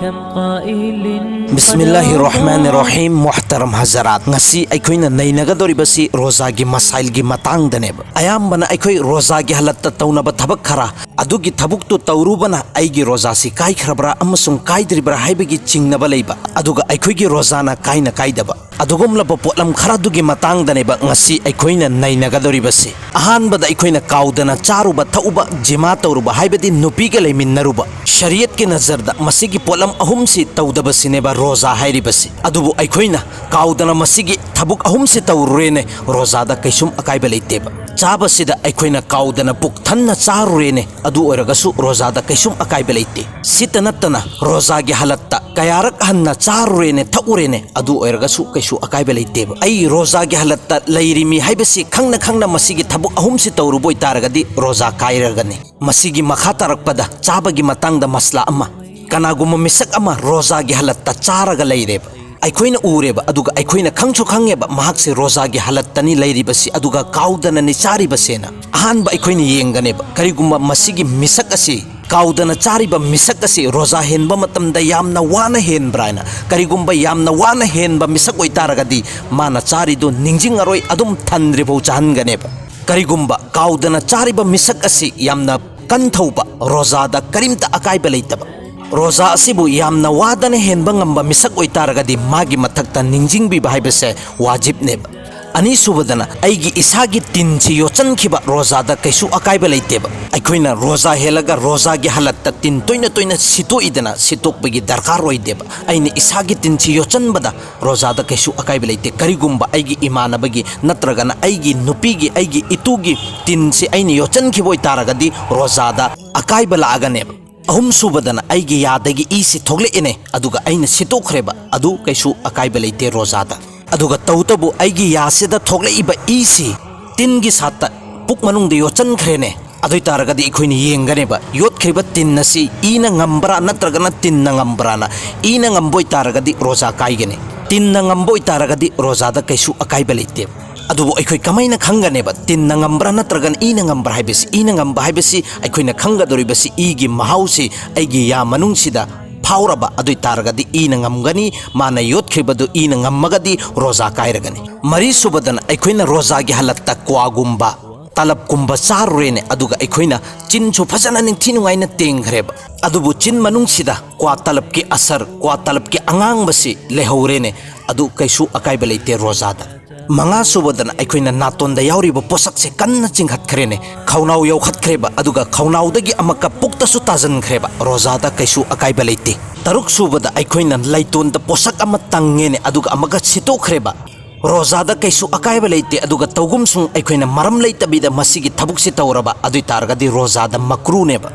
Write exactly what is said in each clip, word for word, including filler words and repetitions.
ꯀꯝ ꯀꯥꯏꯂꯤꯟ ꯕꯤꯁꯃꯤꯜꯂꯥꯍꯤꯔ ꯔꯍꯃꯥꯅꯤꯔ ꯔꯍꯤꯝ꯫ ꯃꯨꯍꯇꯔꯝ ꯍꯖꯔꯥꯠ, ꯉꯁꯤ ꯑꯩꯈꯣꯏꯅ ꯅꯩꯅꯒꯗꯧꯔꯤꯕꯁꯤ ꯔꯣꯖꯥꯒꯤ ꯃꯁꯥꯏꯜꯒꯤ ꯃꯇꯥꯡꯗꯅꯦꯕ꯫ ꯑꯌꯥꯝꯕꯅ ꯑꯩꯈꯣꯏ ꯔꯣꯖꯥꯒꯤ ꯍꯥꯂꯠꯇ ꯇꯧꯅꯕ ꯊꯕꯛ ꯈꯔ, ꯑꯗꯨꯒꯤ ꯊꯕꯛꯇꯨ ꯇꯧꯔꯨꯕꯅ ꯑꯩꯒꯤ ꯔꯣꯖꯥꯁꯤ ꯀꯥꯏꯈ꯭ꯔꯕ꯭ꯔꯥ ꯑꯃꯁꯨꯡ ꯀꯥꯏꯗ꯭ꯔꯤꯕ꯭ꯔꯥ ꯍꯥꯏꯕꯒꯤ ꯆꯤꯡꯅꯕ ꯂꯩꯕ, ꯑꯗꯨꯒ ꯑꯩꯈꯣꯏꯒꯤ ꯔꯣꯖꯥꯅ ꯀꯥꯏꯅ ꯀꯥꯏꯗꯕ, ꯑꯗꯨꯒꯨꯝꯂꯕ ꯄꯣꯠꯂꯝ ꯈꯔꯗꯨꯒꯤ ꯃꯇꯥꯡꯗꯅꯦꯕ ꯉꯁꯤ ꯑꯩꯈꯣꯏꯅ ꯅꯩꯅꯒꯗꯧꯔꯤꯕꯁꯤ꯫ ꯑꯍꯥꯟꯕꯗ ꯑꯩꯈꯣꯏꯅ ꯀꯥꯎꯗꯅ ꯆꯥꯔꯨꯕ, ꯊꯛꯎꯕ, ꯖꯤꯃꯥ ꯇꯧꯔꯨꯕ, ꯍꯥꯏꯕꯗꯤ ꯅꯨꯄꯤꯒ ꯂꯩꯃꯤꯟꯅꯔꯨꯕ꯫ ꯁꯔꯤꯌꯠꯀꯤ ꯅꯖꯔꯗ ꯃꯁꯤꯒꯤ ꯄꯣꯠꯂꯝ ꯑꯍꯨꯝꯁꯤ ꯇꯧꯗꯕꯁꯤꯅꯦꯕ ꯔꯣꯖꯥ ꯍꯥꯏꯔꯤꯕꯁꯤ꯫ ꯑꯗꯨꯕꯨ ꯑꯩꯈꯣꯏꯅ ꯀꯥꯎꯗꯅ ꯃꯁꯤꯒꯤ ꯊꯕꯛ ꯑꯍꯨꯝꯁꯤ ꯇꯧꯔꯨꯔꯦꯅꯦ, ꯔꯣꯖꯥꯗ ꯀꯩꯁꯨꯝ ꯑꯀꯥꯏꯕ ꯂꯩꯇꯦꯕ꯫ ꯆꯥꯕꯁꯤꯗ ꯑꯩꯈꯣꯏꯅ ꯀꯥꯎꯗꯅ ꯄꯨꯛ ꯊꯟꯅ ꯆꯥꯔꯨꯔꯦꯅꯦ, ꯑꯗꯨ ꯑꯣꯏꯔꯒꯁꯨ ꯔꯣꯖꯥꯗ ꯀꯩꯁꯨꯝ ꯑꯀꯥꯏꯕ ꯂꯩꯇꯦ꯫ ꯁꯤꯇ ꯅꯠꯇꯅ ꯔꯣꯖꯥꯒꯤ ꯍꯥꯂꯠꯇ ꯀꯌꯥꯔꯛ ꯍꯟꯅ ꯆꯥꯔꯨꯔꯦꯅꯦ, ꯊꯛꯎꯔꯦꯅꯦ, ꯑꯗꯨ ꯑꯣꯏꯔꯒꯁꯨ ꯀꯩꯁꯨ ꯑꯀꯥꯏꯕ ꯂꯩꯇꯦꯕ꯫ ꯑꯩ ꯔꯣꯖꯥꯒꯤ ꯍꯥꯂꯠꯇ ꯂꯩꯔꯤꯃꯤ ꯍꯥꯏꯕꯁꯤ ꯈꯪꯅ ꯈꯪꯅ ꯃꯁꯤꯒꯤ ꯊꯕꯛ ꯑꯍꯨꯝꯁꯤ ꯇꯧꯔꯨꯕ ꯑꯣꯏꯇꯥꯔꯒꯗꯤ ꯔꯣꯖꯥ ꯀꯥꯏꯔꯒꯅꯤ꯫ ꯃꯁꯤꯒꯤ ꯃꯈꯥ ꯇꯥꯔꯛꯄꯗ ꯆꯥꯕꯒꯤ ꯃꯇꯥꯡꯗ ꯃꯁꯂꯥ ꯑꯃ, ꯀꯅꯥꯒꯨꯝꯕ ꯃꯤꯁꯛ ꯑꯃ ꯔꯣꯖꯥꯒꯤ ꯍꯥꯂꯠꯇ ꯆꯥꯔꯒ ꯂꯩꯔꯦꯕ꯫ ꯑꯩꯈꯣꯏꯅ ꯎꯔꯦꯕ, ꯑꯗꯨꯒ ꯑꯩꯈꯣꯏꯅ ꯈꯪꯁꯨ ꯈꯪꯉꯦꯕ, ꯃꯍꯥꯛꯁꯦ ꯔꯣꯖꯥꯒꯤ ꯍꯥꯂꯠꯇꯅꯤ ꯂꯩꯔꯤꯕꯁꯤ, ꯑꯗꯨꯒ ꯀꯥꯎꯗꯅꯅꯤ ꯆꯥꯔꯤꯕꯁꯦꯅ꯫ ꯑꯍꯥꯟꯕ ꯑꯩꯈꯣꯏꯅ ꯌꯦꯡꯒꯅꯦꯕ, ꯀꯔꯤꯒꯨꯝꯕ ꯃꯁꯤꯒꯤ ꯃꯤꯁꯛ ꯑꯁꯤ, ꯀꯥꯎꯗꯅ ꯆꯥꯔꯤꯕ ꯃꯤꯁꯛ ꯑꯁꯤ ꯔꯣꯖꯥ ꯍꯦꯟꯕ ꯃꯇꯝꯗ ꯌꯥꯝꯅ ꯋꯥꯅ ꯍꯦꯟꯕ꯭ꯔꯥ ꯍꯥꯏꯅ꯫ ꯀꯔꯤꯒꯨꯝꯕ ꯌꯥꯝꯅ ꯋꯥꯅ ꯍꯦꯟꯕ ꯃꯤꯁꯛ ꯑꯣꯏꯇꯥꯔꯒꯗꯤ ꯃꯥꯅ ꯆꯥꯔꯤꯗꯨ ꯅꯤꯡꯁꯤꯡꯉꯔꯣꯏ, ꯑꯗꯨꯝ ꯊꯟꯗ꯭ꯔꯤꯐꯥꯎ ꯆꯥꯍꯟꯒꯅꯦꯕ꯫ ꯀꯔꯤꯒꯨꯝꯕ ꯀꯥꯎꯗꯅ ꯆꯥꯔꯤꯕ ꯃꯤꯁꯛ ꯑꯁꯤ ꯌꯥꯝꯅ ꯀꯟꯊꯧꯕ, ꯔꯣꯖꯥꯗ ꯀꯔꯤꯝꯇ ꯑꯀꯥꯏꯕ ꯂꯩꯇꯕ, ꯔꯣꯖꯥ ꯑꯁꯤꯕꯨ ꯌꯥꯝꯅ ꯋꯥꯗꯅ ꯍꯦꯟꯕ ꯉꯝꯕ ꯃꯤꯁꯛ ꯑꯣꯏꯇꯥꯔꯒꯗꯤ ꯃꯥꯒꯤ ꯃꯊꯛꯇ ꯅꯤꯡꯁꯤꯡꯕꯤꯕ ꯍꯥꯏꯕꯁꯦ ꯋꯥꯖꯤꯕꯅꯦꯕ꯫ ꯑꯅꯤꯁꯨꯕꯗꯅ ꯑꯩꯒꯤ ꯏꯁꯥꯒꯤ ꯇꯤꯟꯁꯤ ꯌꯣꯠꯁꯤꯟꯈꯤꯕ, ꯔꯣꯖꯥꯗ ꯀꯩꯁꯨ ꯑꯀꯥꯏꯕ ꯂꯩꯇꯦꯕ꯫ ꯑꯩꯈꯣꯏꯅ ꯔꯣꯖꯥ ꯍꯦꯜꯂꯒ ꯔꯣꯖꯥꯒꯤ ꯍꯥꯂꯠꯇ ꯇꯤꯟ ꯇꯣꯏꯅ ꯇꯣꯏꯅ ꯁꯤꯠꯇꯣꯛꯏꯗꯅ, ꯁꯤꯠꯇꯣꯛꯄꯒꯤ ꯗꯔꯀꯥꯔ ꯑꯣꯏꯗꯦꯕ꯫ ꯑꯩꯅ ꯏꯁꯥꯒꯤ ꯇꯤꯟꯁꯤ ꯌꯣꯠꯁꯤꯟꯕꯗ ꯔꯣꯖꯥꯗ ꯀꯩꯁꯨ ꯑꯀꯥꯏꯕ ꯂꯩꯇꯦ꯫ ꯀꯔꯤꯒꯨꯝꯕ ꯑꯩꯒꯤ ꯏꯃꯥꯟꯅꯕꯒꯤ ꯅꯠꯇ꯭ꯔꯒꯅ ꯑꯩꯒꯤ ꯅꯨꯄꯤꯒꯤ, ꯑꯩꯒꯤ ꯏꯇꯨꯒꯤ ꯇꯤꯟꯁꯤ ꯑꯩꯅ ꯌꯣꯠꯁꯤꯟꯈꯤꯕ ꯑꯣꯏꯇꯥꯔꯒꯗꯤ ꯔꯣꯖꯥꯗ ꯑꯀꯥꯏꯕ ꯂꯥꯛꯑꯒꯅꯦꯕ꯫ ꯑꯍꯨꯝꯁꯨꯕꯗꯅ ꯑꯩꯒꯤ ꯌꯥꯗꯒꯤ ꯏꯁꯤ ꯊꯣꯛꯂꯛꯑꯦꯅꯦ, ꯑꯗꯨꯒ ꯑꯩꯅ ꯁꯤꯠꯇꯣꯛꯈ꯭ꯔꯦꯕ, ꯑꯗꯨ ꯀꯩꯁꯨ ꯑꯀꯥꯏꯕ ꯂꯩꯇꯦ ꯔꯣꯖꯥꯗ꯫ ꯑꯗꯨꯒ ꯇꯧꯕꯇꯕꯨ ꯑꯩꯒꯤ ꯌꯥꯁꯤꯗ ꯊꯣꯛꯂꯛꯏꯕ ꯏꯁꯤ ꯇꯤꯟꯒꯤ ꯁꯥꯠꯇ ꯄꯨꯛ ꯃꯅꯨꯡꯗ ꯌꯣꯠꯁꯤꯟꯈ꯭ꯔꯦꯅꯦ, ꯑꯗꯨ ꯑꯣꯏꯇꯥꯔꯒꯗꯤ ꯑꯩꯈꯣꯏꯅ ꯌꯦꯡꯒꯅꯦꯕ, ꯌꯣꯠꯈ꯭ꯔꯤꯕ ꯇꯤꯟ ꯑꯁꯤ ꯏꯅ ꯉꯝꯕ꯭ꯔꯥ ꯅꯠꯇ꯭ꯔꯒꯅ ꯇꯤꯟꯅ ꯉꯝꯕ꯭ꯔꯥꯅ꯫ ꯏꯅ ꯉꯝꯕ ꯑꯣꯏꯇꯥꯔꯒꯗꯤ ꯔꯣꯖꯥ ꯀꯥꯏꯒꯅꯤ, ꯇꯤꯟꯅ ꯉꯝꯕ ꯑꯣꯏꯇꯥꯔꯒꯗꯤ ꯔꯣꯖꯥꯗ ꯀꯩꯁꯨ ꯑꯀꯥꯏꯕ ꯂꯩꯇꯦꯕ꯫ ꯑꯗꯨꯕꯨ ꯑꯩꯈꯣꯏ ꯀꯃꯥꯏꯅ ꯈꯪꯒꯅꯦꯕ ꯇꯤꯟꯅ ꯉꯝꯕ꯭ꯔꯥ ꯅꯠꯇ꯭ꯔꯒꯅ ꯏꯅ ꯉꯝꯕ꯭ꯔꯥ ꯍꯥꯏꯕꯁꯤ? ꯏꯅ ꯉꯝꯕ ꯍꯥꯏꯕꯁꯤ ꯑꯩꯈꯣꯏꯅ ꯈꯪꯒꯗꯧꯔꯤꯕꯁꯤ ꯏꯒꯤ ꯃꯍꯥꯎꯁꯤ ꯑꯩꯒꯤ ꯌꯥ ꯃꯅꯨꯡꯁꯤꯗ ꯍꯥꯎꯔꯕ ꯑꯗꯨ ꯑꯣꯏꯇꯥꯔꯒꯗꯤ ꯏꯅ ꯉꯝꯒꯅꯤ, ꯃꯥꯅ ꯌꯣꯠꯈ꯭ꯔꯤꯕꯗꯨ ꯏꯅ ꯉꯝꯃꯒꯗꯤ ꯔꯣꯖꯥ ꯀꯥꯏꯔꯒꯅꯤ꯫ ꯃꯔꯤ ꯁꯨꯕꯗꯅ ꯑꯩꯈꯣꯏꯅ ꯔꯣꯖꯥꯒꯤ ꯍꯜꯂꯠꯇ ꯀ꯭ꯋꯥꯒꯨꯝꯕ, ꯇꯂꯞꯀꯨꯝꯕ ꯆꯥꯔꯨꯔꯦꯅꯦ, ꯑꯗꯨꯒ ꯑꯩꯈꯣꯏꯅ ꯆꯤꯟꯁꯨ ꯐꯖꯅ ꯅꯤꯡꯊꯤ ꯅꯨꯡꯉꯥꯏꯅ ꯇꯦꯡꯈ꯭ꯔꯦꯕ, ꯑꯗꯨꯕꯨ ꯆꯤꯟ ꯃꯅꯨꯡꯁꯤꯗ ꯀ꯭ꯋꯥ ꯇꯂꯞꯀꯤ ꯑꯁꯔ, ꯀ꯭ꯋꯥ ꯇꯂꯞꯀꯤ ꯑꯉꯥꯡꯕꯁꯤ ꯂꯩꯍꯧꯔꯦꯅꯦ, ꯑꯗꯨ ꯀꯩꯁꯨ ꯑꯀꯥꯏꯕ ꯂꯩꯇꯦ ꯔꯣꯖꯥꯗ꯫ ꯃꯉꯥ ꯁꯨꯕꯗꯅ ꯑꯩꯈꯣꯏꯅ ꯅꯥꯇꯣꯟꯗ ꯌꯥꯎꯔꯤꯕ ꯄꯣꯠꯁꯛꯁꯦ ꯀꯟꯅ ꯆꯤꯡꯈꯠꯈ꯭ꯔꯦꯅꯦ, ꯈꯧꯅꯥꯎ ꯌꯧꯈꯠꯈ꯭ꯔꯦꯕ, ꯑꯗꯨꯒ ꯈꯧꯅꯥꯎꯗꯒꯤ ꯑꯃꯛꯀ ꯄꯨꯛꯇꯁꯨ ꯇꯥꯁꯤꯟꯈ꯭ꯔꯦꯕ, ꯔꯣꯖꯥꯗ ꯀꯩꯁꯨ ꯑꯀꯥꯏꯕ ꯂꯩꯇꯦ꯫ ꯇꯔꯨꯛ ꯁꯨꯕꯗ ꯑꯩꯈꯣꯏꯅ ꯂꯩꯇꯣꯟꯗ ꯄꯣꯠꯁꯛ ꯑꯃ ꯇꯪꯉꯦꯅꯦ, ꯑꯗꯨꯒ ꯑꯃꯛꯀ ꯁꯤꯠꯇꯣꯛꯈ꯭ꯔꯦꯕ, ꯔꯣꯖꯥꯗ ꯀꯩꯁꯨ ꯑꯀꯥꯏꯕ ꯂꯩꯇꯦ꯫ ꯑꯗꯨꯒ ꯇꯧꯒꯨꯝꯁꯨꯡ ꯑꯩꯈꯣꯏꯅ ꯃꯔꯝ ꯂꯩꯇꯕꯤꯗ ꯃꯁꯤꯒꯤ ꯊꯕꯛꯁꯤ ꯇꯧꯔꯕ ꯑꯗꯨ ꯑꯣꯏ ꯇꯥꯔꯒꯗꯤ ꯔꯣꯖꯥꯗ ꯃꯀ꯭ꯔꯨꯅꯦꯕ꯫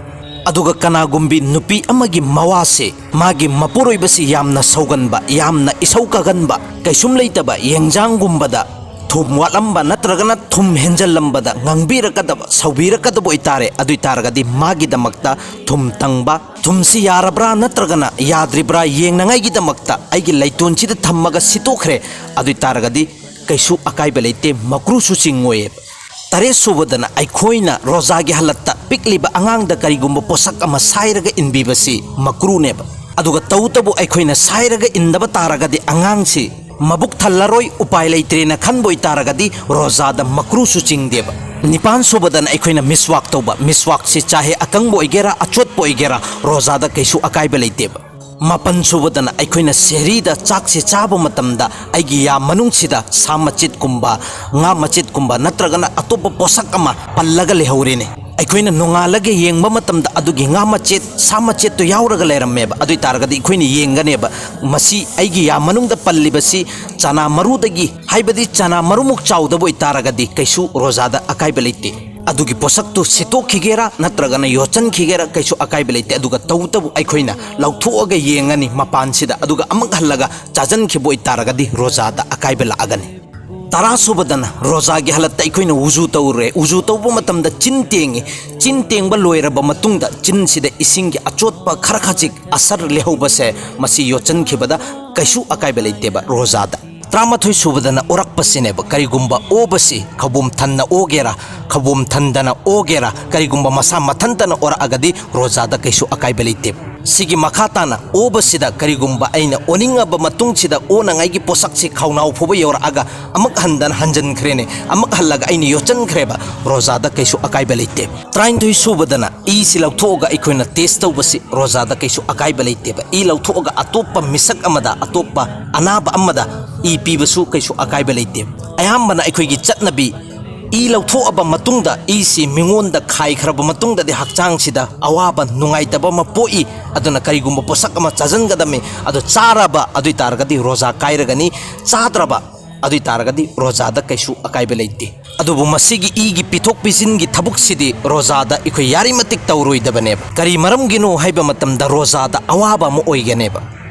ꯑꯗꯨꯒ ꯀꯅꯥꯒꯨꯝꯕꯤ ꯅꯨꯄꯤ ꯑꯃꯒꯤ ꯃꯋꯥꯁꯦ, ꯃꯥꯒꯤ ꯃꯄꯨꯔꯣꯏꯕꯁꯤ ꯌꯥꯝꯅ ꯁꯧꯒꯟꯕ, ꯌꯥꯝꯅ ꯏꯁꯧ ꯀꯥꯒꯟꯕ, ꯀꯩꯁꯨꯝ ꯂꯩꯇꯕ ꯌꯦꯟꯖꯥꯡꯒꯨꯝꯕꯗ ꯊꯨꯝ ꯋꯥꯠꯂꯝꯕ ꯅꯠꯇ꯭ꯔꯒꯅ ꯊꯨꯝ ꯍꯦꯟꯖꯜꯂꯝꯕꯗ ꯉꯥꯡꯕꯤꯔꯛꯀꯗꯕ, ꯁꯧꯕꯤꯔꯛꯀꯗꯕ ꯑꯣꯏꯇꯥꯔꯦ, ꯑꯗꯨ ꯑꯣꯏ ꯇꯥꯔꯒꯗꯤ ꯃꯥꯒꯤꯗꯃꯛꯇ ꯊꯨꯝ ꯇꯪꯕ, ꯊꯨꯝꯁꯤ ꯌꯥꯔꯕ꯭ꯔꯥ ꯅꯠꯇ꯭ꯔꯒꯅ ꯌꯥꯗ꯭ꯔꯤꯕ꯭ꯔꯥ ꯌꯦꯡꯅꯉꯥꯏꯒꯤꯗꯃꯛꯇ ꯑꯩꯒꯤ ꯂꯩꯇꯣꯟꯁꯤꯗ ꯊꯝꯃꯒ ꯁꯤꯠꯇꯣꯛꯈ꯭ꯔꯦ, ꯑꯗꯨ ꯑꯣꯏ ꯇꯥꯔꯒꯗꯤ ꯀꯩꯁꯨ ꯑꯀꯥꯏꯕ ꯂꯩꯇꯦ, ꯃꯀ꯭ꯔꯨꯁꯨ ꯆꯤꯡꯉꯣꯏꯌꯦꯕ꯫ ꯇꯔꯦꯠ ꯁꯨꯕꯗꯅ ꯑꯩꯈꯣꯏꯅ ꯔꯣꯖꯥꯒꯤ ꯍꯜꯂꯠꯇ ꯄꯤꯛꯂꯤꯕ ꯑꯉꯥꯡꯗ ꯀꯔꯤꯒꯨꯝꯕ ꯄꯣꯠꯁꯛ ꯑꯃ ꯁꯥꯏꯔꯒ ꯏꯟꯕꯤꯕꯁꯤ ꯃꯀ꯭ꯔꯨꯅꯦꯕ꯫ ꯑꯗꯨꯒ ꯇꯧꯕꯇꯕꯨ ꯑꯩꯈꯣꯏꯅ ꯁꯥꯏꯔꯒ ꯏꯟꯗꯕ ꯇꯥꯔꯒꯗꯤ ꯑꯉꯥꯡꯁꯤ ꯃꯕꯨꯛ ꯊꯜꯂꯔꯣꯏ, ꯎꯄꯥꯏ ꯂꯩꯇ꯭ꯔꯦꯅ ꯈꯟꯕ ꯑꯣꯏꯇꯥꯔꯒꯗꯤ ꯔꯣꯖꯥꯗ ꯃꯀ꯭ꯔꯨꯁꯨ ꯆꯤꯡꯗꯦꯕ꯫ ꯅꯤꯄꯥꯟ ꯁꯨꯕꯗꯅ ꯑꯩꯈꯣꯏꯅ ꯃꯤꯁꯋꯥꯛ ꯇꯧꯕ, ꯃꯤꯁꯋꯥꯛꯁꯤ ꯆꯥꯍꯦ ꯑꯀꯪꯕ ꯑꯣꯏꯒꯦꯔꯥ ꯑꯆꯣꯠꯄ ꯑꯣꯏꯒꯦꯔꯥ ꯔꯣꯖꯥꯗ ꯀꯩꯁꯨ ꯑꯀꯥꯏꯕ ꯂꯩꯇꯦꯕ꯫ ꯃꯥꯄꯟ ꯁꯨꯕꯗꯅ ꯑꯩꯈꯣꯏꯅ ꯁꯦꯍꯔꯤꯗ ꯆꯥꯛꯁꯦ ꯆꯥꯕ ꯃꯇꯝꯗ ꯑꯩꯒꯤ ꯌꯥ ꯃꯅꯨꯡꯁꯤꯗ ꯁꯥ ꯃꯆꯦꯠꯀꯨꯝꯕ, ꯉꯥ ꯃꯆꯦꯠꯀꯨꯝꯕ ꯅꯠꯇ꯭ꯔꯒꯅ ꯑꯇꯣꯞꯄ ꯄꯣꯠꯁꯛ ꯑꯃ ꯄꯜꯂꯒ ꯂꯩꯍꯧꯔꯦꯅꯦ꯫ ꯑꯩꯈꯣꯏꯅ ꯅꯣꯡꯉꯥꯜꯂꯒ ꯌꯦꯡꯕ ꯃꯇꯝꯗ ꯑꯗꯨꯒꯤ ꯉꯥ ꯃꯆꯦꯠ, ꯁꯥ ꯃꯆꯦꯠꯇꯨ ꯌꯥꯎꯔꯒ ꯂꯩꯔꯝꯃꯦꯕ꯫ ꯑꯗꯨ ꯑꯣꯏ ꯇꯥꯔꯒꯗꯤ ꯑꯩꯈꯣꯏꯅ ꯌꯦꯡꯒꯅꯦꯕ, ꯃꯁꯤ ꯑꯩꯒꯤ ꯌꯥ ꯃꯅꯨꯡꯗ ꯄꯜꯂꯤꯕꯁꯤ ꯆꯅꯥ ꯃꯔꯨꯗꯒꯤ, ꯍꯥꯏꯕꯗꯤ ꯆꯅꯥ ꯃꯔꯨꯃꯨꯛ ꯆꯥꯎꯗꯕ ꯑꯣꯏꯇꯥꯔꯒꯗꯤ ꯀꯩꯁꯨ ꯔꯣꯖꯥꯗ ꯑꯀꯥꯏꯕ ꯂꯩꯇꯦ꯫ ꯑꯗꯨꯒꯤ ꯄꯣꯠꯁꯛꯇꯨ ꯁꯤꯠꯇꯣꯛꯈꯤꯒꯦꯔꯥ ꯅꯠꯇ꯭ꯔꯒꯅ ꯌꯣꯠꯁꯤꯟꯈꯤꯒꯦꯔꯥ ꯀꯩꯁꯨ ꯑꯀꯥꯏꯕ ꯂꯩꯇꯦ꯫ ꯑꯗꯨꯒ ꯇꯧꯕꯇꯕꯨ ꯑꯩꯈꯣꯏꯅ ꯂꯧꯊꯣꯛꯑꯒ ꯌꯦꯡꯉꯅꯤ ꯃꯄꯥꯟꯁꯤꯗ, ꯑꯗꯨꯒ ꯑꯃꯨꯛ ꯍꯜꯂꯒ ꯆꯥꯁꯤꯟꯈꯤꯕ ꯑꯣꯏꯇꯥꯔꯒꯗꯤ ꯔꯣꯖꯥꯗ ꯑꯀꯥꯏꯕ ꯂꯥꯛꯑꯒꯅꯤ꯫ ꯇꯔꯥ ꯁꯨꯕꯗꯅ ꯔꯣꯖꯥꯒꯤ ꯍꯜꯂꯠꯇ ꯑꯩꯈꯣꯏꯅ ꯎꯖꯨ ꯇꯧꯔꯦ꯫ ꯎꯖꯨ ꯇꯧꯕ ꯃꯇꯝꯗ ꯆꯤꯟ ꯇꯦꯡꯉꯤ꯫ ꯆꯤꯟ ꯇꯦꯡꯕ ꯂꯣꯏꯔꯕ ꯃꯇꯨꯡꯗ ꯆꯤꯟꯁꯤꯗ ꯏꯁꯤꯡꯒꯤ ꯑꯆꯣꯠꯄ ꯈꯔ ꯈꯖꯤꯛ ꯑꯁꯔ ꯂꯩꯍꯧꯕꯁꯦ, ꯃꯁꯤ ꯌꯣꯠꯁꯤꯟꯈꯤꯕꯗ ꯀꯩꯁꯨ ꯑꯀꯥꯏꯕ ꯂꯩꯇꯦꯕ ꯔꯣꯖꯥꯗ꯫ ꯇꯔꯥꯃꯥꯊꯣꯏ ꯁꯨꯕꯗꯅ ꯑꯣꯔꯛꯄꯁꯤꯅꯦꯕ꯫ ꯀꯔꯤꯒꯨꯝꯕ ꯑꯣꯕꯁꯤ ꯈꯧꯕꯣꯝ ꯊꯟꯅ ꯑꯣꯒꯦꯔꯥ, ꯈꯧꯕꯣꯝ ꯊꯟꯗꯅ ꯑꯣꯒꯦꯔꯥ, ꯀꯔꯤꯒꯨꯝꯕ ꯃꯁꯥ ꯃꯊꯟꯇꯅ ꯑꯣꯔꯛꯑꯒꯗꯤ ꯔꯣꯖꯥꯗ ꯀꯩꯁꯨ ꯑꯀꯥꯏꯕ ꯂꯩꯇꯦ꯫ ꯁꯤꯒꯤ ꯃꯈꯥ ꯇꯥꯅ ꯑꯣꯕꯁꯤꯗ ꯀꯔꯤꯒꯨꯝꯕ ꯑꯩꯅ ꯑꯣꯅꯤꯡꯉꯕ ꯃꯇꯨꯡꯁꯤꯗ ꯑꯣꯅꯉꯥꯏꯒꯤ ꯄꯣꯠꯁꯛꯁꯤ ꯈꯧꯅꯥꯎ ꯐꯥꯎꯕ ꯌꯧꯔꯛꯑꯒ ꯑꯃꯨꯛ ꯍꯟꯗꯅ ꯍꯟꯖꯤꯟꯈ꯭ꯔꯦꯅꯦ, ꯑꯃꯨꯛ ꯍꯜꯂꯒ ꯑꯩꯅ ꯌꯣꯠꯁꯤꯟꯈ꯭ꯔꯦꯕ, ꯔꯣꯖꯥꯗ ꯀꯩꯁꯨ ꯑꯀꯥꯏꯕ ꯂꯩꯇꯦ꯫ ꯇꯔꯥꯅꯤꯊꯣꯏ ꯁꯨꯕꯗꯅ ꯏꯁꯤ ꯂꯧꯊꯣꯛꯑꯒ ꯑꯩꯈꯣꯏꯅ ꯇꯦꯁ ꯇꯧꯕꯁꯤ ꯔꯣꯖꯥꯗ ꯀꯩꯁꯨ ꯑꯀꯥꯏꯕ ꯂꯩꯇꯦꯕ꯫ ꯏ ꯂꯧꯊꯣꯛꯑꯒ ꯑꯇꯣꯞꯄ ꯃꯤꯁꯛ ꯑꯃꯗ, ꯑꯇꯣꯞꯄ ꯑꯅꯥꯕ ꯑꯃꯗ ꯏ ꯄꯤꯕꯁꯨ ꯀꯩꯁꯨ ꯑꯀꯥꯏꯕ ꯂꯩꯇꯦ꯫ ꯑꯌꯥꯝꯕꯅ ꯑꯩꯈꯣꯏꯒꯤ ꯆꯠꯅꯕꯤ, ꯏ ꯂꯧꯊꯣꯛꯑꯕ ꯃꯇꯨꯡꯗ ꯏꯁꯤ ꯃꯤꯉꯣꯟꯗ ꯈꯥꯏꯈ꯭ꯔꯕ ꯃꯇꯨꯡꯗꯗꯤ ꯍꯛꯆꯥꯡꯁꯤꯗ ꯑꯋꯥꯕ, ꯅꯨꯡꯉꯥꯏꯇꯕ ꯑꯃ ꯄꯣꯛꯏ꯫ ꯑꯗꯨꯅ ꯀꯔꯤꯒꯨꯝꯕ ꯄꯣꯠꯁꯛ ꯑꯃ ꯆꯥꯁꯤꯟꯒꯗꯝꯃꯤ, ꯑꯗꯨ ꯆꯥꯔꯕ ꯑꯗꯨ ꯑꯣꯏ ꯇꯥꯔꯒꯗꯤ ꯔꯣꯖꯥ ꯀꯥꯏꯔꯒꯅꯤ, ꯆꯥꯗ꯭ꯔꯕ ꯑꯗꯨ ꯑꯣꯏ ꯇꯥꯔꯒꯗꯤ ꯔꯣꯖꯥꯗ ꯀꯩꯁꯨ ꯑꯀꯥꯏꯕ ꯂꯩꯇꯦ꯫ ꯑꯗꯨꯕꯨ ꯃꯁꯤꯒꯤ ꯏꯒꯤ ꯄꯤꯊꯣꯛ ꯄꯤꯁꯤꯟꯒꯤ ꯊꯕꯛꯁꯤꯗꯤ ꯔꯣꯖꯥꯗ ꯑꯩꯈꯣꯏ ꯌꯥꯔꯤ ꯃꯇꯤꯛ ꯇꯧꯔꯣꯏꯗꯕꯅꯦꯕ꯫ ꯀꯔꯤ ꯃꯔꯝꯒꯤꯅꯣ ꯍꯥꯏꯕ ꯃꯇꯝꯗ ꯔꯣꯖꯥꯗ ꯑꯋꯥꯕ ꯑꯃ ꯑꯣꯏꯒꯅꯦꯕ꯫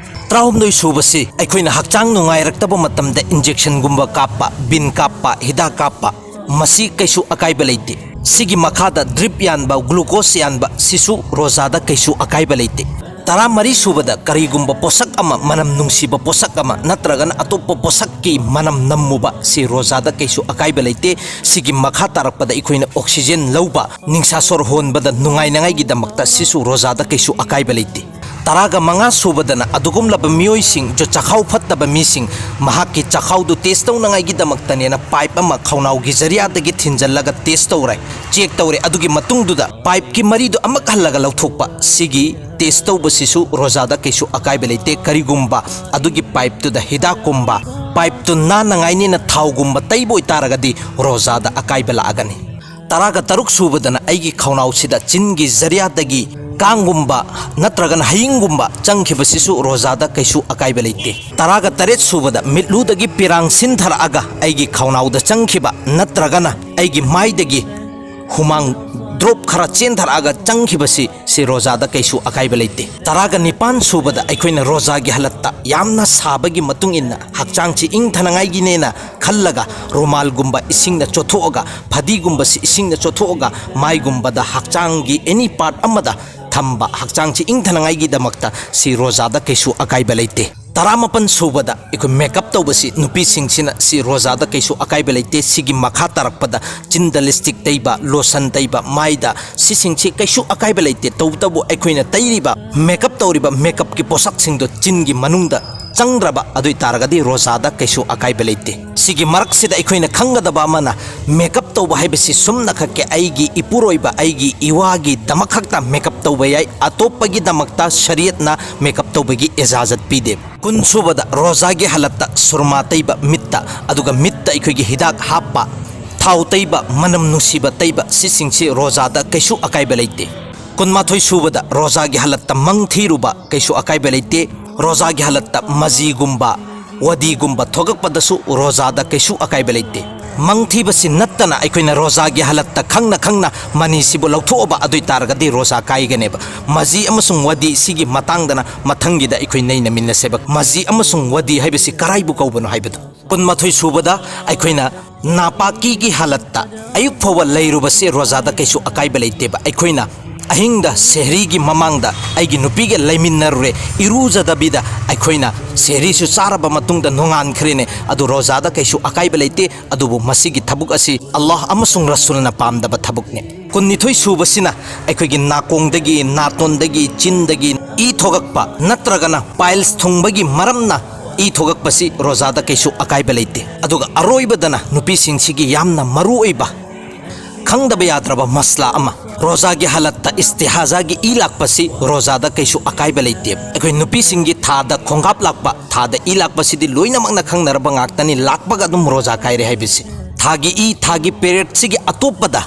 ꯇꯔꯥꯍꯨꯝꯗꯣꯏ ꯁꯨꯕꯁꯤ ꯑꯩꯈꯣꯏꯅ ꯍꯛꯆꯥꯡ ꯅꯨꯡꯉꯥꯏꯔꯛꯇꯕ ꯃꯇꯝꯗ ꯏꯟꯖꯦꯛꯁꯟꯒꯨꯝꯕ ꯀꯥꯞꯄ, ꯕꯤꯟ ꯀꯥꯞꯄ, ꯍꯤꯗꯥꯛ ꯀꯥꯞꯄ, ꯃꯁꯤ ꯀꯩꯁꯨ ꯑꯀꯥꯏꯕ ꯂꯩꯇꯦ꯫ ꯁꯤꯒꯤ ꯃꯈꯥꯗ ꯗ꯭ꯔꯤꯞ ꯌꯥꯟꯕ, ꯒ꯭ꯂꯨꯀꯣꯁ ꯌꯥꯟꯕ, ꯁꯤꯁꯨ ꯔꯣꯖꯥꯗ ꯀꯩꯁꯨ ꯑꯀꯥꯏꯕ ꯂꯩꯇꯦ꯫ ꯇꯔꯥꯃꯔꯤ ꯁꯨꯕꯗ ꯀꯔꯤꯒꯨꯝꯕ ꯄꯣꯠꯁꯛ ꯑꯃ, ꯃꯅꯝ ꯅꯨꯡꯁꯤꯕ ꯄꯣꯠꯁꯛ ꯑꯃ ꯅꯠꯇ꯭ꯔꯒꯅ ꯑꯇꯣꯞꯄ ꯄꯣꯠꯁꯛꯀꯤ ꯃꯅꯝ ꯅꯝꯃꯨꯕ, ꯁꯤ ꯔꯣꯖꯥꯗ ꯀꯩꯁꯨ ꯑꯀꯥꯏꯕ ꯂꯩꯇꯦ꯫ ꯁꯤꯒꯤ ꯃꯈꯥ ꯇꯥꯔꯛꯄꯗ ꯑꯩꯈꯣꯏꯅ ꯑꯣꯛꯁꯤꯖꯦꯟ ꯂꯧꯕ, ꯅꯤꯡꯁꯥ ꯁꯣꯔ ꯍꯣꯟꯕꯗ ꯅꯨꯡꯉꯥꯏꯅꯉꯥꯏꯒꯤꯗꯃꯛꯇ ꯁꯤꯁꯨ ꯔꯣꯖꯥꯗ ꯀꯩꯁꯨ ꯑꯀꯥꯏꯕ ꯂꯩꯇꯦ꯫ ꯇꯔꯥꯒ ꯃꯉꯥ ꯁꯨꯕꯗꯅ ꯑꯗꯨꯒꯨꯝꯂꯕ ꯃꯤꯑꯣꯏꯁꯤꯡ, ꯖꯣ ꯆꯈꯥꯎ ꯐꯠꯇꯕ ꯃꯤꯁꯤꯡ, ꯃꯍꯥꯛꯀꯤ ꯆꯈꯥꯎꯗꯨ ꯇꯦꯁ ꯇꯧꯅꯉꯥꯏꯒꯤꯗꯃꯛꯇꯅꯦꯅ ꯄꯥꯏꯞ ꯑꯃ ꯈꯧꯅꯥꯎꯒꯤ ꯖꯔꯤꯌꯥꯗꯒꯤ ꯊꯤꯟꯖꯜꯂꯒ ꯇꯦꯁ ꯇꯧꯔꯦ, ꯆꯦꯛ ꯇꯧꯔꯦ꯫ ꯑꯗꯨꯒꯤ ꯃꯇꯨꯡꯗꯨꯗ ꯄꯥꯏꯞꯀꯤ ꯃꯔꯤꯗꯨ ꯑꯃꯨꯛ ꯍꯜꯂꯒ ꯂꯧꯊꯣꯛꯄ꯫ ꯁꯤꯒꯤ ꯇꯦꯁ ꯇꯧꯕꯁꯤꯁꯨ ꯔꯣꯖꯥꯗ ꯀꯩꯁꯨ ꯑꯀꯥꯏꯕ ꯂꯩꯇꯦ꯫ ꯀꯔꯤꯒꯨꯝꯕ ꯑꯗꯨꯒꯤ ꯄꯥꯏꯞꯇꯨꯗ ꯍꯤꯗꯥꯛꯀꯨꯝꯕ, ꯄꯥꯏꯞꯇꯨ ꯅꯥꯟꯅꯉꯥꯏꯅꯦꯅ ꯊꯥꯎꯒꯨꯝꯕ ꯇꯩꯕ ꯑꯣꯏꯇꯥꯔꯒꯗꯤ ꯔꯣꯖꯥꯗ ꯑꯀꯥꯏꯕ ꯂꯥꯛꯑꯒꯅꯤ꯫ ꯇꯔꯥꯒ ꯇꯔꯨꯛ ꯁꯨꯕꯗꯅ ꯑꯩꯒꯤ ꯈꯧꯅꯥꯎꯁꯤꯗ ꯆꯤꯟꯒꯤ ꯖꯔꯤꯌꯥꯗꯒꯤ ꯀꯥꯡꯒꯨꯝꯕ ꯅꯠꯇ꯭ꯔꯒꯅ ꯍꯌꯤꯡꯒꯨꯝꯕ ꯆꯪꯈꯤꯕꯁꯤꯁꯨ ꯔꯣꯖꯥꯗ ꯀꯩꯁꯨ ꯑꯀꯥꯏꯕ ꯂꯩꯇꯦ꯫ ꯇꯔꯥꯒ ꯇꯔꯦꯠ ꯁꯨꯕꯗ ꯃꯤꯠꯂꯨꯗꯒꯤ ꯄꯤꯔꯥꯡ ꯁꯤꯟꯊꯔꯛꯑꯒ ꯑꯩꯒꯤ ꯈꯧꯅꯥꯎꯗ ꯆꯪꯈꯤꯕ ꯅꯠꯇ꯭ꯔꯒꯅ ꯑꯩꯒꯤ ꯃꯥꯏꯗꯒꯤ ꯍꯨꯃꯥꯡ ꯗ꯭ꯔꯣꯞ ꯈꯔ ꯆꯦꯟꯊꯔꯛꯑꯒ ꯆꯪꯈꯤꯕꯁꯤ, ꯁꯤ ꯔꯣꯖꯥꯗ ꯀꯩꯁꯨ ꯑꯀꯥꯏꯕ ꯂꯩꯇꯦ꯫ ꯇꯔꯥꯒ ꯅꯤꯄꯥꯟ ꯁꯨꯕꯗ ꯑꯩꯈꯣꯏꯅ ꯔꯣꯖꯥꯒꯤ ꯍꯥꯂꯠꯇ ꯌꯥꯝꯅ ꯁꯥꯕꯒꯤ ꯃꯇꯨꯡ ꯏꯟꯅ ꯍꯛꯆꯥꯡꯁꯤ ꯏꯪꯊꯅꯉꯥꯏꯒꯤꯅꯦꯅ ꯈꯜꯂꯒ ꯔꯨꯃꯥꯜꯒꯨꯝꯕ ꯏꯁꯤꯡꯅ ꯆꯣꯠꯊꯣꯛꯑꯒ, ꯐꯗꯤꯒꯨꯝꯕꯁꯤ ꯏꯁꯤꯡꯅ ꯆꯣꯠꯊꯣꯛꯑꯒ ꯃꯥꯏꯒꯨꯝꯕꯗ, ꯍꯛꯆꯥꯡꯒꯤ ꯑꯦꯅꯤ ꯄꯥꯔꯠ ꯑꯃꯗ ꯊꯝꯕ, ꯍꯛꯆꯥꯡꯁꯤ ꯏꯪꯊꯅꯉꯥꯏꯒꯤꯗꯃꯛꯇ ꯁꯤ ꯔꯣꯖꯥꯗ ꯀꯩꯁꯨ ꯑꯀꯥꯏꯕ ꯂꯩꯇꯦ꯫ ꯇꯔꯥꯃꯥꯄꯟ ꯁꯨꯕꯗ ꯑꯩꯈꯣꯏ ꯃꯦꯀꯞ ꯇꯧꯕꯁꯤ ꯅꯨꯄꯤꯁꯤꯡꯁꯤꯅ ꯁꯤ ꯔꯣꯖꯥꯗ ꯀꯩꯁꯨ ꯑꯀꯥꯏꯕ ꯂꯩꯇꯦ꯫ ꯁꯤꯒꯤ ꯃꯈꯥ ꯇꯥꯔꯛꯄꯗ ꯆꯤꯟꯗ ꯂꯤꯁꯇꯤꯛ ꯇꯩꯕ, ꯂꯣꯁꯟ ꯇꯩꯕ, ꯃꯥꯏꯗ, ꯁꯤꯁꯤꯡꯁꯤ ꯀꯩꯁꯨ ꯑꯀꯥꯏꯕ ꯂꯩꯇꯦ꯫ ꯇꯧꯕꯇꯕꯨ ꯑꯩꯈꯣꯏꯅ ꯇꯩꯔꯤꯕ ꯃꯦꯀꯞ ꯇꯧꯔꯤꯕ ꯃꯦꯀꯞꯀꯤ ꯄꯣꯠꯁꯛꯁꯤꯡꯗꯣ ꯆꯤꯟꯒꯤ ꯃꯅꯨꯡꯗ ꯆꯪꯗ꯭ꯔꯕ ꯑꯗꯨ ꯑꯣꯏ ꯇꯥꯔꯒꯗꯤ ꯔꯣꯖꯥꯗ ꯀꯩꯁꯨ ꯑꯀꯥꯏꯕ ꯂꯩꯇꯦ꯫ ꯁꯤꯒꯤ ꯃꯔꯛꯁꯤꯗ ꯑꯩꯈꯣꯏꯅ ꯈꯪꯒꯗꯕ ꯑꯃꯅ, ꯃꯦꯀꯞ ꯇꯧꯕ ꯍꯥꯏꯕꯁꯤ ꯁꯨꯝꯅꯈꯛꯀꯤ ꯑꯩꯒꯤ ꯏꯄꯨꯔꯣꯏꯕ, ꯑꯩꯒꯤ ꯏꯋꯥꯒꯤꯗꯃꯛ ꯈꯛꯇ ꯃꯦꯀꯞ ꯇꯧꯕ ꯌꯥꯏ꯫ ꯑꯇꯣꯞꯄꯒꯤꯗꯃꯛꯇ ꯁꯔꯤꯌꯠꯅ ꯃꯦꯀꯞ ꯇꯧꯕꯒꯤ ꯏꯖꯥꯖꯠ ꯄꯤꯗꯦ꯫ ꯀꯨꯟ ꯁꯨꯕꯗ ꯔꯣꯖꯥꯒꯤ ꯍꯥꯂꯠꯇ ꯁꯨꯔꯃꯥ ꯇꯩꯕ ꯃꯤꯠꯇ, ꯑꯗꯨꯒ ꯃꯤꯠꯇ ꯑꯩꯈꯣꯏꯒꯤ ꯍꯤꯗꯥꯛ ꯍꯥꯞꯄ, ꯊꯥꯎ ꯇꯩꯕ, ꯃꯅꯝ ꯅꯨꯡꯁꯤꯕ ꯇꯩꯕ, ꯁꯤꯁꯤꯡꯁꯤ ꯔꯣꯖꯥꯗ ꯀꯩꯁꯨ ꯑꯀꯥꯏꯕ ꯂꯩꯇꯦ꯫ ꯀꯨꯟꯃꯥꯊꯣꯏ ꯁꯨꯕꯗ ꯔꯣꯖꯥꯒꯤ ꯍꯥꯂꯠꯇ ꯃꯪ ꯊꯤꯔꯨꯕ ꯀꯩꯁꯨ ꯑꯀꯥꯏꯕ ꯂꯩꯇꯦ꯫ ꯔꯣꯖꯥꯒꯤ ꯍꯥꯂꯠꯇ ꯃꯖꯤꯒꯨꯝꯕ, ꯋꯥꯗꯤꯒꯨꯝꯕ ꯊꯣꯛꯂꯛꯄꯗꯁꯨ ꯔꯣꯖꯥꯗ ꯀꯩꯁꯨ ꯑꯀꯥꯏꯕ ꯂꯩꯇꯦ꯫ ꯃꯪ ꯊꯤꯕꯁꯤ ꯅꯠꯇꯅ ꯑꯩꯈꯣꯏꯅ ꯔꯣꯖꯥꯒꯤ ꯍꯥꯂꯠꯇ ꯈꯪꯅ ꯈꯪꯅ ꯃꯅꯤꯁꯤꯕꯨ ꯂꯧꯊꯣꯛꯑꯕ ꯑꯗꯨ ꯑꯣꯏ ꯇꯥꯔꯒꯗꯤ ꯔꯣꯖꯥ ꯀꯥꯏꯒꯅꯦꯕ꯫ ꯃꯖꯤ ꯑꯃꯁꯨꯡ ꯋꯥꯗꯤ ꯁꯤꯒꯤ ꯃꯇꯥꯡꯗꯅ ꯃꯊꯪꯒꯤꯗ ꯑꯩꯈꯣꯏ ꯅꯩꯅꯃꯤꯟꯅꯁꯦꯕ꯫ ꯃꯖꯤ ꯑꯃꯁꯨꯡ ꯋꯥꯗꯤ ꯍꯥꯏꯕꯁꯤ ꯀꯔꯥꯏꯕꯨ ꯀꯧꯕꯅꯣ ꯍꯥꯏꯕꯗꯣ꯫ ꯀꯨꯟꯃꯥꯊꯣꯏ ꯁꯨꯕꯗ ꯑꯩꯈꯣꯏꯅ ꯅꯥꯄꯥꯀꯤꯒꯤ ꯍꯥꯂꯠꯇ ꯑꯌꯨꯛ ꯐꯥꯎꯕ ꯂꯩꯔꯨꯕꯁꯦ ꯔꯣꯖꯥꯗ ꯀꯩꯁꯨ ꯑꯀꯥꯏꯕ ꯂꯩꯇꯦꯕ꯫ ꯑꯩꯈꯣꯏꯅ ꯑꯍꯤꯡꯗ ꯁꯦꯍꯔꯤꯒꯤ ꯃꯃꯥꯡꯗ ꯑꯩꯒꯤ ꯅꯨꯄꯤꯒ ꯂꯩꯃꯤꯟꯅꯔꯨꯔꯦ, ꯏꯔꯨꯖꯗꯕꯤꯗ ꯑꯩꯈꯣꯏꯅ ꯁꯦꯍꯔꯤꯁꯨ ꯆꯥꯔꯕ ꯃꯇꯨꯡꯗ ꯅꯣꯡꯉꯥꯟꯈ꯭ꯔꯦꯅꯦ, ꯑꯗꯨ ꯔꯣꯖꯥꯗ ꯀꯩꯁꯨ ꯑꯀꯥꯏꯕ ꯂꯩꯇꯦ꯫ ꯑꯗꯨꯕꯨ ꯃꯁꯤꯒꯤ ꯊꯕꯛ ꯑꯁꯤ ꯑꯜꯂꯥꯍ ꯑꯃꯁꯨꯡ ꯔꯁꯨꯜꯅ ꯄꯥꯝꯗꯕ ꯊꯕꯛꯅꯤ꯫ ꯀꯨꯟꯅꯤꯊꯣꯏ ꯁꯨꯕꯁꯤꯅ ꯑꯩꯈꯣꯏꯒꯤ ꯅꯥꯀꯣꯡꯗꯒꯤ, ꯅꯥꯇꯣꯟꯗꯒꯤ, ꯆꯤꯟꯗꯒꯤ ꯏ ꯊꯣꯛꯂꯛꯄ ꯅꯠꯇ꯭ꯔꯒꯅ ꯄꯥꯏꯜꯁ ꯊꯨꯡꯕꯒꯤ ꯃꯔꯝꯅ ꯏ ꯊꯣꯛꯂꯛꯄꯁꯤ ꯔꯣꯖꯥꯗ ꯀꯩꯁꯨ ꯑꯀꯥꯏꯕ ꯂꯩꯇꯦ꯫ ꯑꯗꯨꯒ ꯑꯔꯣꯏꯕꯗꯅ ꯅꯨꯄꯤꯁꯤꯡꯁꯤꯒꯤ ꯌꯥꯝꯅ ꯃꯔꯨ ꯑꯣꯏꯕ, ꯈꯪꯗꯕ ꯌꯥꯗ꯭ꯔꯕ ꯃꯁꯂꯥ ꯑꯃ, ꯔꯣꯖꯥꯒꯤ ꯍꯥꯂꯠꯇ ꯏꯁꯇꯤꯍꯥꯖꯥꯒꯤ ꯏ ꯂꯥꯛꯄꯁꯤ ꯔꯣꯖꯥꯗ ꯀꯩꯁꯨ ꯑꯀꯥꯏꯕ ꯂꯩꯇꯦ꯫ ꯑꯩꯈꯣꯏ ꯅꯨꯄꯤꯁꯤꯡꯒꯤ ꯊꯥꯗ ꯈꯣꯡꯀꯥꯞ ꯂꯥꯛꯄ, ꯊꯥꯗ ꯏ ꯂꯥꯛꯄꯁꯤꯗꯤ ꯂꯣꯏꯅꯃꯛꯅ ꯈꯪꯅꯔꯕ ꯉꯥꯛꯇꯅꯤ, ꯂꯥꯛꯄꯒ ꯑꯗꯨꯝ ꯔꯣꯖꯥ ꯀꯥꯏꯔꯦ ꯍꯥꯏꯕꯁꯤ꯫ ꯊꯥꯒꯤ ꯏ, ꯊꯥꯒꯤ ꯄꯦꯔꯦꯠꯁꯤꯒꯤ ꯑꯇꯣꯞꯄꯗ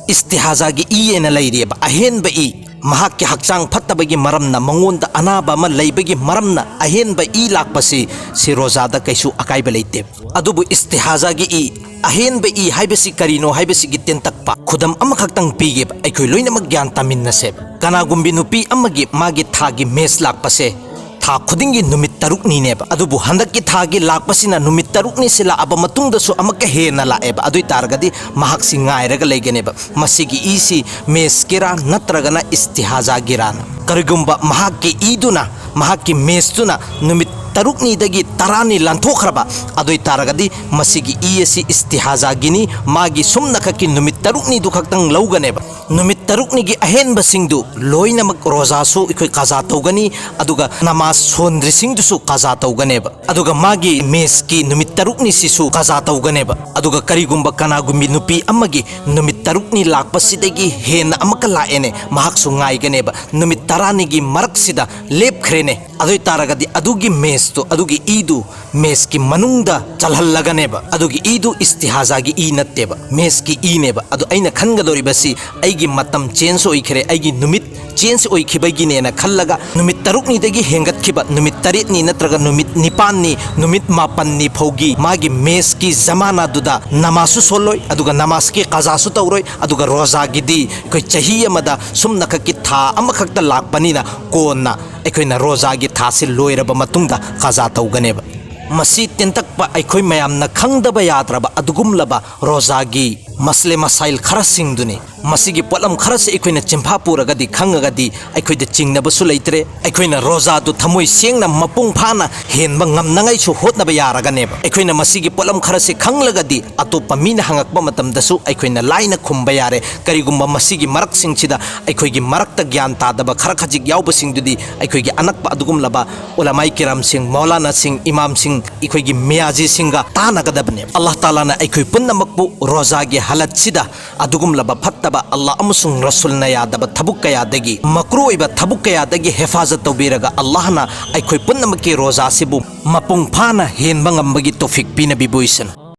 ꯏꯁꯇꯤꯍꯥꯖꯥꯒꯤ ꯏ ꯑꯅ ꯂꯩꯔꯤꯑꯕ, ꯑꯍꯦꯟꯕ ꯏ, ꯃꯍꯥꯛꯀꯤ ꯍꯛꯆꯥꯡ ꯐꯠꯇꯕꯒꯤ ꯃꯔꯝꯅ, ꯃꯉꯣꯟꯗ ꯑꯅꯥꯕ ꯑꯃ ꯂꯩꯕꯒꯤ ꯃꯔꯝꯅ ꯑꯍꯦꯟꯕ ꯏ ꯂꯥꯛꯄꯁꯤ, ꯁꯤ ꯔꯣꯖꯥꯗ ꯀꯩꯁꯨ ꯑꯀꯥꯏꯕ ꯂꯩꯇꯦ꯫ ꯑꯗꯨꯕꯨ ꯏꯁꯇꯤꯍꯥꯖꯥꯒꯤ ꯏ, ꯑꯍꯦꯟꯕ ꯏ ꯍꯥꯏꯕꯁꯤ ꯀꯔꯤꯅꯣ ꯍꯥꯏꯕꯁꯤꯒꯤ ꯇꯦꯟꯇꯛꯄ ꯈꯨꯗꯝ ꯑꯃꯈꯛꯇꯪ ꯄꯤꯒꯦꯕ, ꯑꯩꯈꯣꯏ ꯂꯣꯏꯅꯃꯛ ꯒ꯭ꯌꯥꯟ ꯇꯥꯃꯤꯟꯅꯁꯦꯕ꯫ ꯀꯅꯥꯒꯨꯝꯕꯤ ꯅꯨꯄꯤ ꯑꯃꯒꯤ ꯃꯥꯒꯤ ꯊꯥꯒꯤ ꯃꯦꯁ ꯂꯥꯛꯄꯁꯦ ꯊꯥ ꯈꯨꯗꯤꯡꯒꯤ ꯅꯨꯃꯤꯠ ꯇꯔꯨꯛꯅꯤꯅꯦꯕ꯫ ꯑꯗꯨꯕꯨ ꯍꯟꯗꯛꯀꯤ ꯊꯥꯒꯤ ꯂꯥꯛꯄꯁꯤꯅ ꯅꯨꯃꯤꯠ ꯇꯔꯨꯛꯅꯤ ꯁꯤ ꯂꯥꯛꯑꯕ ꯃꯇꯨꯡꯗꯁꯨ ꯑꯃꯨꯛꯀ ꯍꯦꯟꯅ ꯂꯥꯛꯑꯦꯕ꯫ ꯑꯗꯨ ꯑꯣꯏ ꯇꯥꯔꯒꯗꯤ ꯃꯍꯥꯛꯁꯤ ꯉꯥꯏꯔꯒ ꯂꯩꯒꯅꯦꯕ, ꯃꯁꯤꯒꯤ ꯏꯁꯤ ꯃꯦꯁꯀꯤꯔꯥ ꯅꯠꯇ꯭ꯔꯒꯅ ꯏꯁꯇꯤꯍꯥꯖꯥꯒꯤꯔꯥꯅ꯫ ꯀꯔꯤꯒꯨꯝꯕ ꯃꯍꯥꯛꯀꯤ ꯏꯗꯨꯅ, ꯃꯍꯥꯛꯀꯤ ꯃꯦꯁꯇꯨꯅ ꯅꯨꯃꯤꯠ ꯇꯔꯨꯛꯅꯤꯗꯒꯤ ꯇꯔꯥꯅꯤ ꯂꯥꯟꯊꯣꯛꯈ꯭ꯔꯕ, ꯑꯗꯨ ꯑꯣꯏ ꯇꯥꯔꯒꯗꯤ ꯃꯁꯤꯒꯤ ꯏ ꯑꯁꯤ ꯏꯁꯇꯤꯍꯥꯖꯥꯒꯤꯅꯤ, ꯃꯥꯒꯤ ꯁꯨꯝꯅ ꯈꯛꯀꯤ ꯅꯨꯃꯤꯠ ꯇꯔꯨꯛꯅꯤꯗꯨ ꯈꯛꯇꯪ ꯂꯧꯒꯅꯦꯕ꯫ ꯅꯨꯃꯤꯠ ꯇꯔꯨꯛꯅꯤꯒꯤ ꯑꯍꯦꯟꯕꯁꯤꯡꯗꯨ ꯂꯣꯏꯅꯃꯛ ꯔꯣꯖꯥꯁꯨ ꯑꯩꯈꯣꯏ ꯀꯥꯖꯥ ꯇꯧꯒꯅꯤ, ꯑꯗꯨꯒ ꯅꯃꯥꯖ ꯁꯣꯟꯗ꯭ꯔꯤꯁꯤꯡꯗꯨꯁꯨ ꯀꯥꯖꯥ ꯇꯧꯒꯅꯦꯕ, ꯑꯗꯨꯒ ꯃꯥꯒꯤ ꯃꯦꯁꯀꯤ ꯅꯨꯃꯤꯠ ꯇꯔꯨꯛꯅꯤꯁꯤꯁꯨ ꯀꯥꯖꯥ ꯇꯧꯒꯅꯦꯕ꯫ ꯑꯗꯨꯒ ꯀꯔꯤꯒꯨꯝꯕ ꯀꯅꯥꯒꯨꯝꯕꯤ ꯅꯨꯄꯤ ꯑꯃꯒꯤ ꯅꯨꯃꯤꯠ ꯇꯔꯨꯛꯅꯤ ꯂꯥꯛꯄꯁꯤꯗꯒꯤ ꯍꯦꯟꯅ ꯑꯃꯨꯛꯀ ꯂꯥꯛꯑꯦꯅꯦ, ꯃꯍꯥꯛꯁꯨ ꯉꯥꯏꯒꯅꯦꯕ꯫ ꯅꯨꯃꯤꯠ ꯇꯔꯥꯅꯤꯒꯤ ꯃꯔꯛꯁꯤꯗ ꯂꯦꯞꯈ꯭ꯔꯦꯅꯦ, ꯑꯗꯨ ꯑꯣꯏ ꯇꯥꯔꯒꯗꯤ ꯑꯗꯨꯒꯤ ꯃꯦꯁꯇꯨ, ꯑꯗꯨꯒꯤ ꯏꯗꯨ ꯃꯦꯁꯀꯤ ꯃꯅꯨꯡꯗ ꯆꯜꯍꯜꯂꯒꯅꯦꯕ꯫ ꯑꯗꯨꯒꯤ ꯏꯗꯨ ꯏꯁꯇꯤꯍꯥꯖꯥꯒꯤ ꯏ ꯅꯠꯇꯦꯕ, ꯃꯦꯁꯀꯤ ꯏꯅꯦꯕ꯫ ꯑꯗꯨ ꯑꯩꯅ ꯈꯟꯒꯗꯧꯔꯤꯕꯁꯤ, ꯑꯩꯒꯤ ꯃꯇꯝ ꯆꯦꯟꯖ ꯑꯣꯏꯈ꯭ꯔꯦ, ꯑꯩꯒꯤ ꯅꯨꯃꯤꯠ ꯆꯦꯟꯖ ꯑꯣꯏꯈꯤꯕꯒꯤꯅꯦꯅ ꯈꯜꯂꯒ, ꯅꯨꯃꯤꯠ ꯇꯔꯨꯛꯅꯤꯗꯒꯤ ꯍꯦꯟꯒꯠꯈꯤꯕ ꯅꯨꯃꯤꯠ ꯇꯔꯦꯠꯅꯤ ꯅꯠꯇ꯭ꯔꯒ ꯅꯨꯃꯤꯠ ꯅꯤꯄꯥꯟꯅꯤ, ꯅꯨꯃꯤꯠ ꯃꯥꯄꯟꯅꯤ ꯐꯥꯎꯒꯤ ꯃꯥꯒꯤ ꯃꯦꯁꯀꯤ ꯖꯃꯥꯅꯥꯗꯨꯗ ꯅꯃꯥꯖꯁꯨ ꯁꯣꯜꯂꯣꯏ, ꯑꯗꯨꯒ ꯅꯃꯥꯖꯀꯤ ꯀꯥꯖꯥꯁꯨ ꯇꯧꯔꯣꯏ, ꯑꯗꯨꯒ ꯔꯣꯖꯥꯒꯤꯗꯤ ꯑꯩꯈꯣꯏ ꯆꯍꯤ ꯑꯃꯗ ꯁꯨꯝꯅꯈꯛꯀꯤ ꯊꯥ ꯑꯃꯈꯛꯇ ꯂꯥꯛꯄꯅꯤꯅ ꯀꯣꯟꯅ ꯑꯩꯈꯣꯏꯅ ꯔꯣꯖꯥꯒꯤ ꯊꯥꯁꯤ ꯂꯣꯏꯔꯕ ꯃꯇꯨꯡꯗ ꯀꯥꯖꯥ ꯇꯧꯒꯅꯦꯕ꯫ ꯃꯁꯤ ꯇꯦꯟꯇꯛꯄ ꯑꯩꯈꯣꯏ ꯃꯌꯥꯝꯅ ꯈꯪꯗꯕ ꯌꯥꯗ꯭ꯔꯕ ꯑꯗꯨꯒꯨꯝꯂꯕ ꯔꯣꯖꯥꯒꯤ ꯃꯁꯂꯦ ꯃꯁꯥꯏꯜ ꯈꯔꯁꯤꯡꯗꯨꯅꯤ꯫ ꯃꯁꯤꯒꯤ ꯄꯣꯠꯂꯝ ꯈꯔꯁꯤ ꯑꯩꯈꯣꯏꯅ ꯆꯤꯟꯐꯥ ꯄꯨꯔꯒꯗꯤ, ꯈꯪꯉꯒꯗꯤ ꯑꯩꯈꯣꯏꯗ ꯆꯤꯡꯅꯕꯁꯨ ꯂꯩꯇ꯭ꯔꯦ꯫ ꯑꯩꯈꯣꯏꯅ ꯔꯣꯖꯥꯗꯨ ꯊꯃꯣꯏ ꯁꯦꯡꯅ ꯃꯄꯨꯡ ꯐꯥꯅ ꯍꯦꯟꯕ ꯉꯝꯅꯉꯥꯏꯁꯨ ꯍꯣꯠꯅꯕ ꯌꯥꯔꯒꯅꯦꯕ꯫ ꯑꯩꯈꯣꯏꯅ ꯃꯁꯤꯒꯤ ꯄꯣꯠꯂꯝ ꯈꯔꯁꯤ ꯈꯪꯂꯒꯗꯤ ꯑꯇꯣꯞꯄ ꯃꯤꯅ ꯍꯪꯉꯛꯄ ꯃꯇꯝꯗꯁꯨ ꯑꯩꯈꯣꯏꯅ ꯂꯥꯏꯅ ꯈꯨꯝꯕ ꯌꯥꯔꯦ꯫ ꯀꯔꯤꯒꯨꯝꯕ ꯃꯁꯤꯒꯤ ꯃꯔꯛꯁꯤꯡꯁꯤꯗ ꯑꯩꯈꯣꯏꯒꯤ ꯃꯔꯛꯇ ꯒ꯭ꯌꯥꯟ ꯇꯥꯗꯕ ꯈꯔ ꯈꯖꯤꯛ ꯌꯥꯎꯕꯁꯤꯡꯗꯨꯗꯤ ꯑꯩꯈꯣꯏꯒꯤ ꯑꯅꯛꯄ ꯑꯗꯨꯒꯨꯝꯂꯕ ꯎꯂꯃꯥꯏ ꯀꯤꯔꯥꯝꯁꯤꯡ, ꯃꯧꯂꯥꯅꯥꯁꯤꯡ, ꯏꯃꯥꯝꯁꯤꯡ, ꯑꯩꯈꯣꯏꯒꯤ ꯃꯤꯌꯥꯖꯤꯁꯤꯡꯒ ꯇꯥꯟꯅꯒꯗꯕꯅꯦꯕ꯫ ꯑꯜꯂꯥꯍ ꯇꯥꯂꯥꯅ ꯑꯩꯈꯣꯏ ꯄꯨꯝꯅꯃꯛꯄꯨ ꯔꯣꯖꯥꯒꯤ ꯍꯥꯂꯠꯁꯤꯗ ꯑꯗꯨꯒꯨꯝꯂꯕ ꯐꯠꯇꯕ, ꯑꯜꯂꯥꯍ ꯑꯃꯁꯨꯡ ꯔꯁꯨꯜꯅ ꯌꯥꯗꯕ ꯊꯕꯛ ꯀꯌꯥꯗꯒꯤ, ꯃꯀ꯭ꯔꯨ ꯑꯣꯏꯕ ꯊꯕꯛ ꯀꯌꯥꯗꯒꯤ ꯍꯦꯐꯥꯖꯠ ꯇꯧꯕꯤꯔꯒ, ꯑꯜꯂꯥꯍꯅ ꯑꯩꯈꯣꯏ ꯄꯨꯝꯅꯃꯛꯀꯤ ꯔꯣꯖꯥꯁꯤꯕꯨ ꯃꯄꯨꯡ ꯐꯥꯅ ꯍꯦꯟꯕ ꯉꯝꯕꯒꯤ ꯇꯧꯐꯤꯛ ꯄꯤꯅꯕꯤꯕ ꯑꯣꯏꯁꯅꯨ꯫